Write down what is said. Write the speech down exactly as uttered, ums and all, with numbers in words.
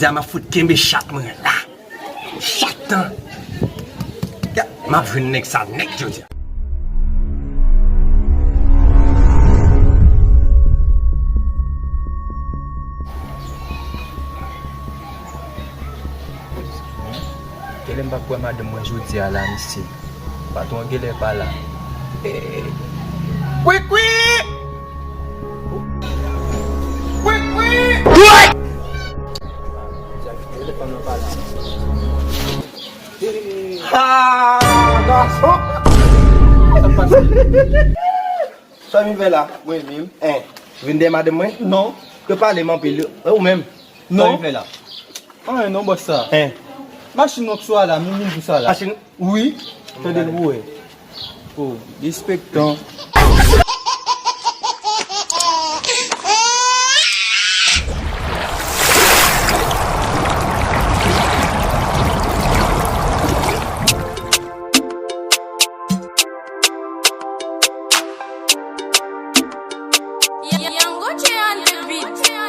Jodi a m ap fout kenbe chat mwen la. Chat tan. M ap jwenn nèg sa nèt jodi a. Genlè m p ap wè madanm mwen jodi a la, mesye. Patwon genlè pa la. Kwikwi! Kwikwi! Telefòn nan pa la. Ah, gason! Sa m vin fè la? Mwen menm. Hein, vin dèyè madanm mwen? Non. Ke pale m anpil. E ou menm? Non. Sa m vin fè la? Anyen non, bòs sa. Hein. Machin nan k sou a la, m vin pou sa la. Machin? Wi. Tande l pou wè. Oh, derespektan. Young Gucci on the beat.